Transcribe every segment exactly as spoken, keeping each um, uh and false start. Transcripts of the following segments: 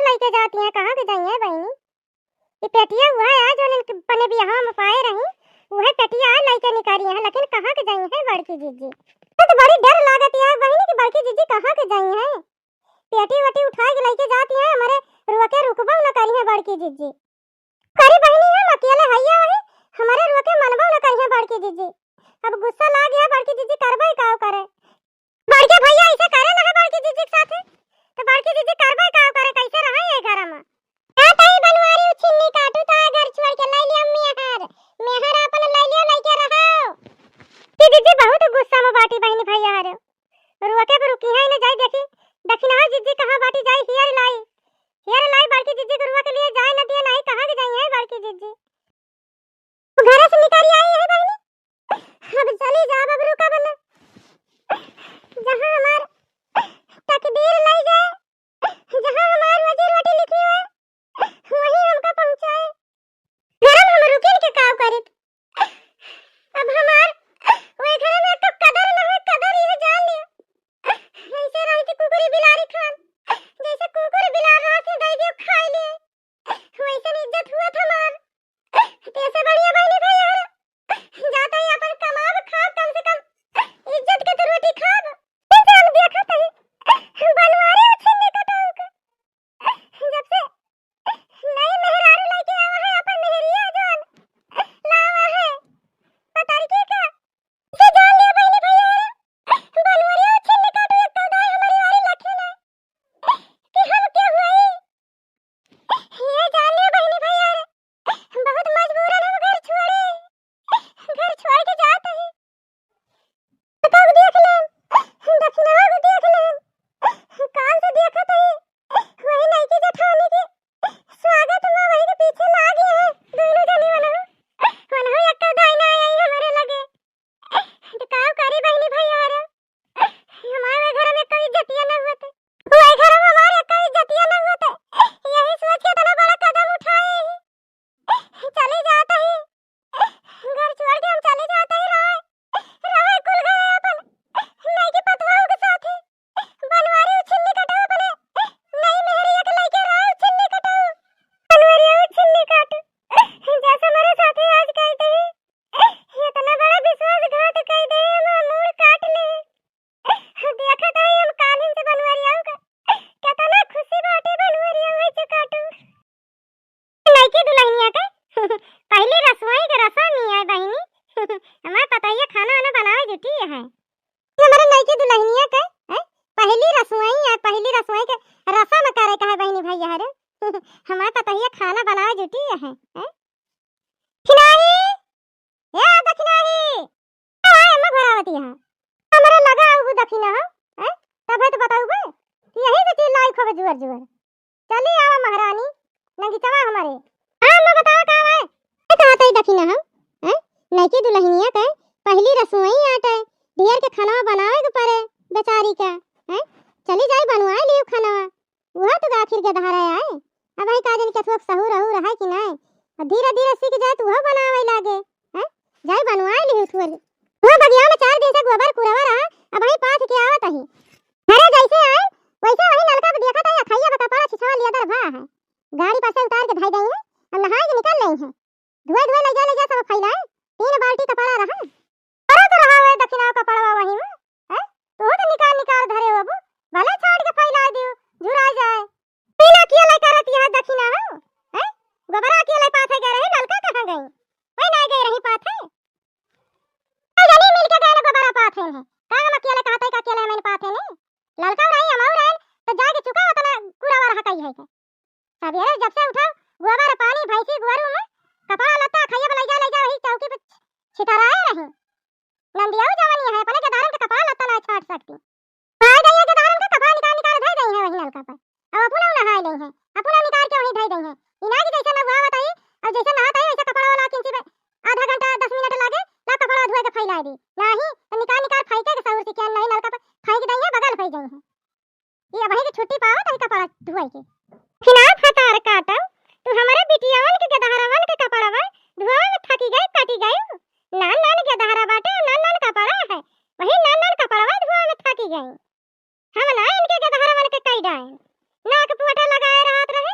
लइके जाती हैं, कहाँ के जाई हैं बहिनी? ई पेटिया उहै है, जौन इनके अपने बियाह में पाए रही, उहै पेटिया है लइके निकारी हैं, लेकिन कहाँ के जाई हैं बड़की जिज्जी? तो बड़ी डर लागत है बहिनी कि बड़की जिज्जी कहाँ के जाई हैं। पेटी वटी उठाए के लइके जाती हैं, हमरे रुआ के रुकबो न करी हैं बड़की जिज्जी। करी बहिनी, हम अकेले हइया वही, हमरे रुआ के मनबो न करी हैं बड़की जिज्जी। अब गुस्सा लाग गया बड़की जिज्जी, करबे का करे। बड़के भैया ऐसे करे ना है बड़की जिज्जी के साथे, तो बड़की जिज्जी करबे का करे, कैसे रहे ये घर में? का तई बनवारी उछिन्नी काटू, तो घर छोड़ के लै लिया मेहर, मेहर अपन लै लिया, लइके रहो। कि जिज्जी बहुत गुस्सा में बाटी बहिनी भैया हरे। रुआ के रुकी है ना, जाई देखी, देखी ना जिज्जी कहाँ बाटी, जाई हियर लाई, हियर लाई बड़की जिज्जी के रुआ के लिए जाए न दिए, नहीं कहाँ के जाई है बड़की जिज्जी। घर से निकल आई है बहिनी, अब चली जाब, अब रुकब न। जहाँ हमार तकदीर लै जाए, जहाँ हमार रोजी रोटी लिखी हुए, वहीं हमका पहुँचाए। घर में हम रुकिन के काव करित? अब हमार वही घर में तो कदर न है, कदर ये जान ले। ऐसे रही थी कुकुरी बिलारी खान, जैसे कुकुर बिलार रात में दे दियो खाए लिए, वैसे इज्जत हुआ था हमार। तेसे बढ़िया बहिनी भैया हरे, जाता ही अपन कमाब खाब, कम से कम इज्जत के तो रोटी खाब। इनसे हम देखत ही बनवारी उछिन्नी कटाऊ के। जब से नई मेहरारू लइके आवा है, अपन मेहरिया जौन लावा है, पतरकी का, इसे जान लिया बहिनी भैया हरे, बनवारी उछिन्नी काटू, एक तो दाई हमारी वाली लखी ना कि हम के हुई। ये जान लियो बहिनी भैया रे, बहुत मजबूरन हम घर छोड़े, घर छोड़ के जात ही। तो कब देख लेन, दखिनवा को देख लेन, काल से देखत ही, वही नइकी जेठानी के स्वागत में वही के पीछे लाग गए हैं दोनों जनी वाला। वनहु एक दाई ना आई हमारे लगे। तो का करी बहिनी भैया रे, हमारे घर में कोई इज्जतिया न होते, वही घर में हमारे कोई इज्जतिया न होते, यही सोच के इतना बड़ा कदम उठाए ही। चली जात ही, घर छोड़ के हम चली जात ही, रहे, रहे कुल घर अपन, नइकी पतवाओ के साथ ही, बनवारी उछिन्नी कटाऊ अपने, नई मेहरिया के लइके रहे उछिन्नी कटाऊ, बनवारी उछिन्नी काट, जैसे हमारे साथ ही आज कह दे। इतना बड़ा विश्वासघात कई दे, हमार मूड़ काट ले। देखत है हम कालिन से बनवरियाऊ का, केतना खुशी बाटे बनवरियाऊ ऐसे काटू। नइकी दुल्हनिया के पहली रसोई के रसम ही है बहिनी। हमार पतोहिया खाना वाना बनावे जुटी है। हमारे नइकी दुल्हनिया के, हैं, पहली रसोई है, पहली रसोई के रसम करे का है बहिनी भैया हरे। हमार पतोहिया खाना बनावे जुटी है, हैं? खिलाड़ी, ए दखिनाही, का है अम्मा घोरावती है? हमरा लगा आऊ दखिना हो, हैं? तबे तो बताऊ बे। यही से चिल्लाई खूब जुअर जुअर। चली आवा महारानी, नंगिचवा हमारे। हाँ अम्मा बताओ का है? ए कहा तई दखिना हो, हैं? नइकी दुल्हनिया के पहली रसोई आटे, ढेर के खाना बनावे के पड़े बेचारी का, हैं? चली जाई बनवाए लियो खाना। वह तो आखिर गदहरा आए। अब ही का जानी केथुआ सहूर अहूर है कि नहीं। और धीरे धीरे सीख जाए तो वह बनावे लागे। हैं? जाई बनवाए लिही उठुअर। वह बगिया में चार दिन से गोबर कुरवा रहा, अब ही पाथ के आवत ही। घरे जैसे आए, वैसे वही नलका पे देखत है, अखैया पे कपड़ा छिछवा लिया दर भा है। गाड़ी पर से उतार के धई गई है, अब नहाए के निकल गई है। धोए धोए लइजा लइजा सब फैलाए, तीन बाल्टी कपड़ा रहा। अरे तो रहा हुए दखिना कपड़वा वही में, हैं? तू तो निकाल निकाल धरे हो अबू, भले छाड़ के फैला दियो, झुरा जाए। पीला किया ले करत यहाँ दखिना हो, हैं? गोबरा किया ले पाथे गए रहे, नलका कहाँ गई? वही ना गए रही पाथे। का जानी मिल के गए गोबरा पाथे हैं। का हम अकेले कहते का अकेले हमें पाथे नहीं? ललका रही, हमाऊ रहे, तो जाके चुका उतना कूड़ा रहा कही है के। सबेरे जब से उठो, गोबर पानी, भैंसी गोरू में, कपड़ा लत्ता, खइया लइजा, लइजा, वही चौकी पे छितराए रही। नंदियाऊ जवानी है, अपने के दारन के कपड़ा लत्ता ना छाट सकती। खाए गई है के दारन के कपड़ा निकाल निकाल धर गई है वही नलका पर। अब अपना नहाए नहीं है, अपना निकाल के वहीं धर गई है। इना की जैसे नहावत आई, और जैसे नहात आई, वैसे कपड़ा वाला किंची पे आधा घंटा, दस मिनट लागे, ला कपड़ा धोए के फैला दी। नहीं, तो निकाल निकाल फेंके के सहूर से क्या नहीं नलका पर फेंक दई है, बगल हो गई है। ये अबही के छुट्टी पावत है कपड़ा धोए के। खिना फतार काटो, तू हमरे बिटियावन के गदहरवन के कपड़वा धोए में थकी गई, कटी गई। नान नान गदहरा बाटे, नान नान कपड़ा है, वही नान नान कपड़वा धोए में थकी गई। हम ना इनके गदहरवन के कई डाए, नाक पुअटा लगाए रहत रहे।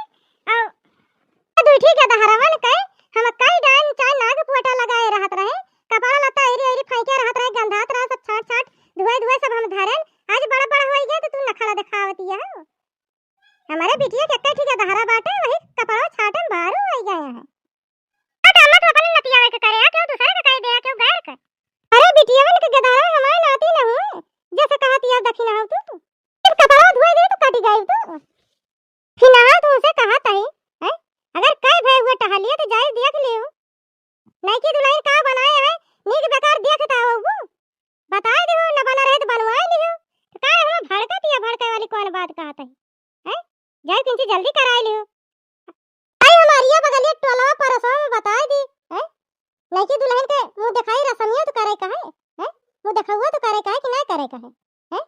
टियवन के गदहरा हमारे नाती न हुए, जैसे कहत या दखिनहा तू। जब कपड़ा धोए दे तो कटी गई तू। फिर नहा तो उनसे कहत है, हैं? अगर कई भय हुए टहलिए तो जाए देख लियो। नइकी दुल्हन का बनाए है, नीक बेकार देखत आवो। बताए दिहो, न बना रहे तो बनवाए लिहो। तो का हम भड़कत या भड़काए वाली कौन बात कहत है? हैं? जाए किंची जल्दी कराए लिहो। आई हमारी ये बगलिया टोलवा परसवा में बताए दी, हैं? नइकी दुल्हन के मुँह देखाई रसमिया तो करे का है, हैं? मुँह देखावा तो करे का है कि नहीं करे का है, हैं?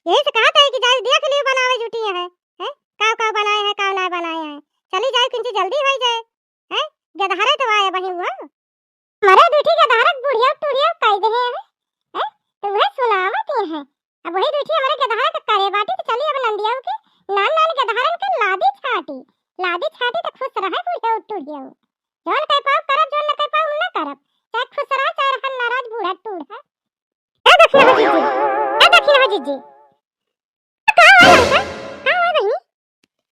यही से कहत है कि जाए देख लियो बनावे जुटी है, हैं? काव काव बनाए हैं, काव ना बनाए हैं। चली जाए किंची जल्दी होई जाए, हैं? गदहरे तो आए बही हुआ। मरे दूठी गदहरा के बुढ़िया टुढ़िया कह दे हैं, हैं? तो वह सुनावत ही हैं। अब वही दूठी हमारे गदहरा के करे बाटी तो चली अब नंदिया के नान नान गदहरन के लादी छाटी, लादी छाटी तो खुश रहे बुढ़िया टुढ़िया। जौन कह पाओ करब, जौन न कह पाओ न करब, चाहे खुश रहे चाहे रहन नाराज बूढ़ा टूढ़ा। ए दखिनहा जिज्जी, ए दखिनहा जिज्जी, का हुआ लड़का? का हुआ बहिनी?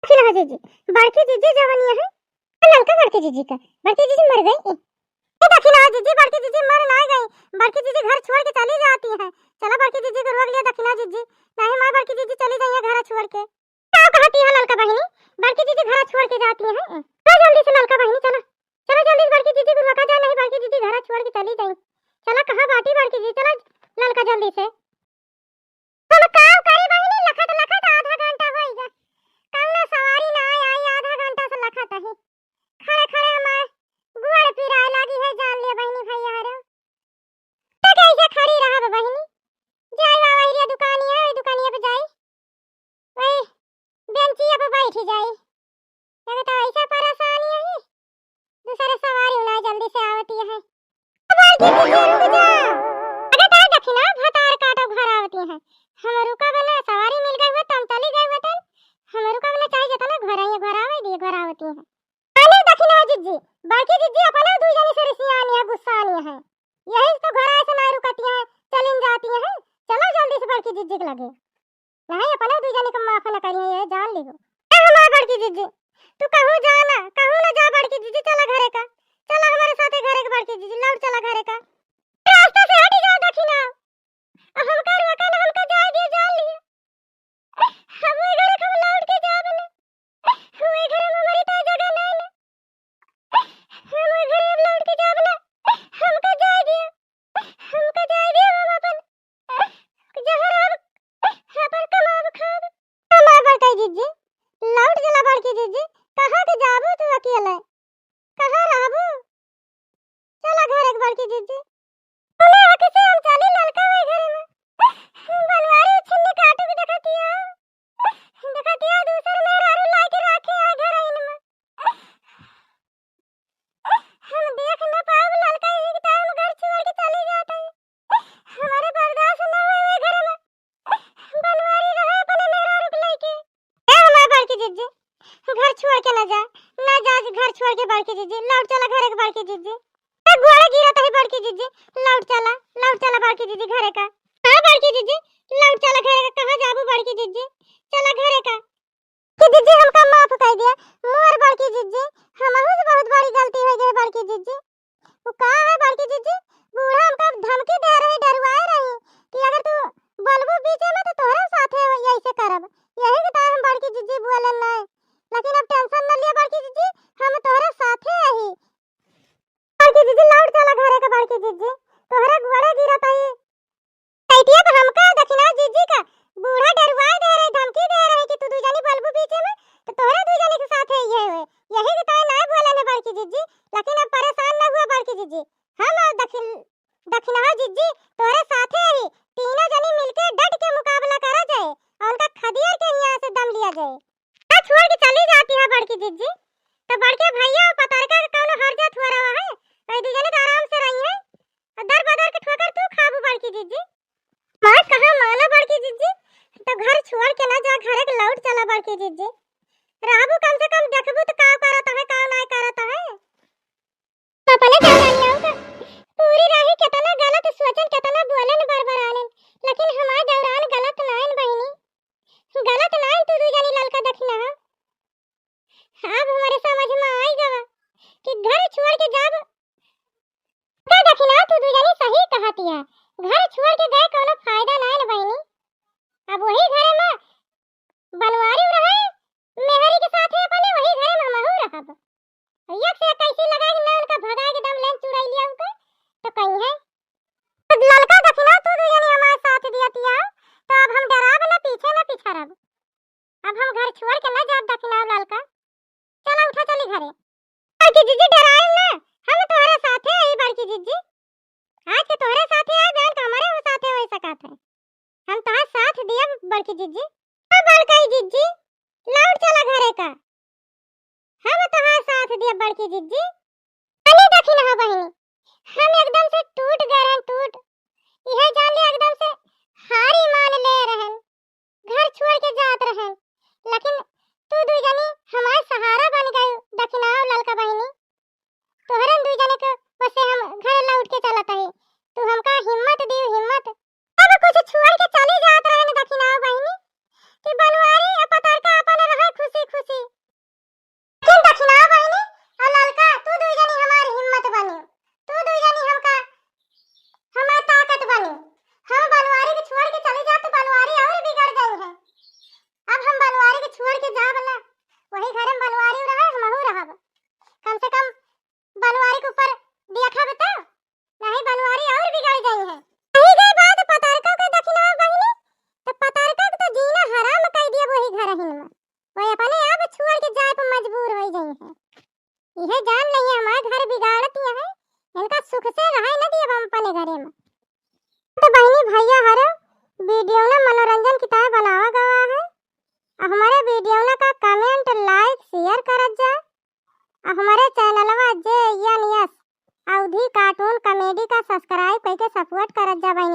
दखिनहा जिज्जी, बड़की जिज्जी जवनिया है, ललका बड़की जिज्जी का, बड़की जिज्जी मर गई। ए दखिनहा जिज्जी, बड़की जिज्जी मर ना गई, बड़की जिज्जी घर छोड़ के चली जाती है। चला बड़की जिज्जी को रोक लिया दखिनहा जिज्जी, नहीं माँ बड़की जिज्जी चली जाइए घर छोड़ के। का कहती है ललका बहिनी, बड़की जिज्जी घर छोड़ के जाती है। चला जल्दी से ललका बहिनी चला, चला जल्दी से बड़की जिज्जी को रोका जाए, नहीं बड़की जिज्जी घर छोड़ के चली जाई। चला कहाँ बाटी बड़की जिज्जी, चला ललका जल्दी से। हम काम करी बहिनी, लखत लखत आधा घंटा होइगा। कौनो सवारी ना आई, आई आधा घंटा से लखत ही। खड़े खड़े हमार गोड़ पिराए लागी है, जान लिया बहिनी भैया हरो। तो कैसे खड़ी रहब बहिनी? जाई बा वही दुकानिया, वही दुकानिया पे जाई। वही बेंचिया पे बैठ जाई। लगे तो ऐसा परेशानी है, दूसरे सवारी ना जल्दी से आवती है। बड़की जिज्जी रुक जा। अरे ताई दखिनहा भतार काटो घर आवती है। हम रुका बना सवारी मिल गई हो तो हम चली गई वतन। हम रुका बना चाहे जितना घर आई घर आवे दिए घर आवती है। अरे दखिनहा जिज्जी, बड़की जिज्जी अपना दू जनी से रिसियानी है, गुस्सानी है। यही तो घर ऐसे ना रुकती है, चलिन जाती है। चलो जल्दी से बड़की जिज्जी के लगे। नहीं, अपने दू जने के माफ न करिए, ये जान लिहो। ए हमार बड़की जिज्जी, तू कहूँ जा ना, कहूँ ना जा बड़की जिज्जी, चला घरे का, चला हमारे साथे घरे के बड़की जिज्जी, लौट चला घरे का। रास्ता से हट जाओ दखिनहा, अब हमका रोका ना, हमका जाए दियो, जान लियो। हम ओए घरे के हम लौट के जाब ना, ओए घरे में हमारी तो जगह नहीं ना। हम ओए घरे अब लौट के जाब ना। हमका जाए दियो, हमका जाए दियो, हम अपन जहाँ रहब, अपन कमाब खाब। हमार बड़की जिज्जी, लौट चला बड़की जिज्जी, कहाँ के जाबू तू अकेले? कहाँ रहबू? चला घरे के बड़की जिज्जी। तूने हक से हम चली ललका वही घरे में। बनवारी उछिन्नी काटू के देखतिया। देखतिया दूसर मेहरारू लाइके राखे आ घर आइन में। हम देख न पाउब ललका, यही के टाइम घर छोड़ के चली जात है। हमारे बर्दाश्त न होए घर में। बनवारी रहे अपने मेहरारू के लेके। ए हमार बड़की जिज्जी, घर छोड़ के ना जा, ना जा घर छोड़ के बड़की जिज्जी, लौट चला घरे के बड़की जिज्जी। ए गोड़े गिरत है बड़की जिज्जी, लौट चला, लौट चला बड़की जिज्जी घरे का। हाँ बड़की जिज्जी, लौट चला घरे का, कहाँ जाबू बड़की जिज्जी, चला घरे का। कि जिज्जी हमका माफ कर दिया, मोर बड़की जिज्जी, हमहू से बहुत बड़ी गलती हो गई बड़की जिज्जी। वो का है बड़की जिज्जी, बूढ़ा हमका धमकी दे रही, डरवाए रही कि अगर तू बोलबू बीचे में तो तोहरे साथे ऐसे करब। यही के तार हम बड़की जिज्जी बोले नहीं, लेकिन अब टेंशन न लिया बड़की जिज्जी, हम तोहरे साथे रही। बड़की जिज्जी लौट चला घरे के बड़की जिज्जी, तोहरे गोड़े गिरत हई। चैतिया तो हमका दखिनहा जिज्जी का बूढ़ा डरवाए दे रहे, धमकी दे रहे कि तू दू जनी बोलबू बीचे में तो तोहरे दू जनी के साथे ये होए। यही के तार ना बोले न बड़की जिज्जी, लेकिन अब परेशान न हुआ बड़की जिज्जी, हम और दखिन दखिनहा जिज्जी तोहरे साथे ही, तीनों जनी मिलके डट के मुकाबला करा जाए और उनका खदियर के हियाँ से दम लिया जाए। का छोड़ के चली जाती है बड़की जिज्जी, तो बड़के भैया और पतरका के कौनो हर्जा थोड़ा है, वही दू जने तो आराम से रही है और दर बदर के ठोकर तू खाबू बड़की जिज्जी। बात कहाँ मानो बड़की जिज्जी, तो घर छोड़ के ना जा, घरे के लौट चला बड़की जिज्जी, रहबू कम से कम देखबू तो का करत है, का ना करत है। अपने देवरानियों का पूरी राही केतना गलत सोचन, केतना बोलन बरबरानन, लेकिन हमार देवरान गलत नाइन बहिनी, गलत नाइन तू दू जनी ललका दखिनहा। अब हमरे समझ में आई गवा कि घर छोड़ के जाब। का दखिनहा तू दू जनी सही कहतिया। घर छोड़ के गए कौनो फायदा नाय न बहिनी। अब वही घरे में बनवारी रहे, मेहरी के साथे अपने वही घरे में हमहू रहब। एक से कैसी लगा कि ना उनका भगा के दम लेन चुड़ैलिया उनके, तो कहीं है। तो ललका दखिना तू दुई जनी हमारे साथ दिया तिया, तो अब हम डराब ना पीछे ना पिछड़ब। अब हम घर छोड़ के ना जाब दखिना ललका। चला उठा चली घरे। बड़की जिज्जी डराए ना, हम तोहरे साथे आई बड़की जिज्जी। आज के तोहरे साथे आए, बिहान के हमारे हो साथे हो सकत है। हम तोहार साथ दियब बड़की जिज्जी। हाँ बड़काई जिज्जी, लौट चला घरे का। हम तोहार साथ दियब बड़की जिज्जी। अरे दखिनहा बहिनी, हम एकदम से टूट गए रहन, टूट। इहे जान ले एकदम से हारी मान ले रहन, घर छोड़ के जात रहन, लेकिन तू दुई जनी हमार सहारा बन गई दखिनहा ललका बहिनी। तोहरन दुई जने के वसे हम घर लौट के चलत हई। तू हमका हिम्मत दियो, हिम्मत। अब कुछ छोड़ के चली जात रहन दखिनहा बहिनी कि बनवारी आ पतरका अपन रहे खुशी खुशी। लेकिन दखिनहा बहिनी और ललका, तू दुई जनी हमार हिम्मत बनी, तू दुई जनी हमका, हमार ताकत बनी। हम बनवारी के छोड़ के चली जाब तो बनवारी और बिगड़ गई है। अब हम बनवारी के छोड़ के जाब ना, वही घर में बनवारी रहे, हमहू रहब। कम से कम बनवारी के ऊपर देखब तो, नहीं बनवारी और बिगड़ गई है। यही गई बात पतरका के दखिनहा बहिनी, तो पतरका के तो जीना हराम कर दिया वही घर हिन में। वह अपने आप छोड़ के जाए पर मजबूर हो गई है। यह जान लइए हमार घर बिगाड़त है, इनका सुख से रहे न दिए हम अपने घरे में। तो बहिनी भैया हरे, वीडियो ना मनोरंजन की तरह बनावा गवा है। आ हमारे वीडियो ना का comment, like, share करत जा। आ हमारे चैनलवा जे एन एस अवधी cartoon comedy का subscribe करके support करत जा बहिनी।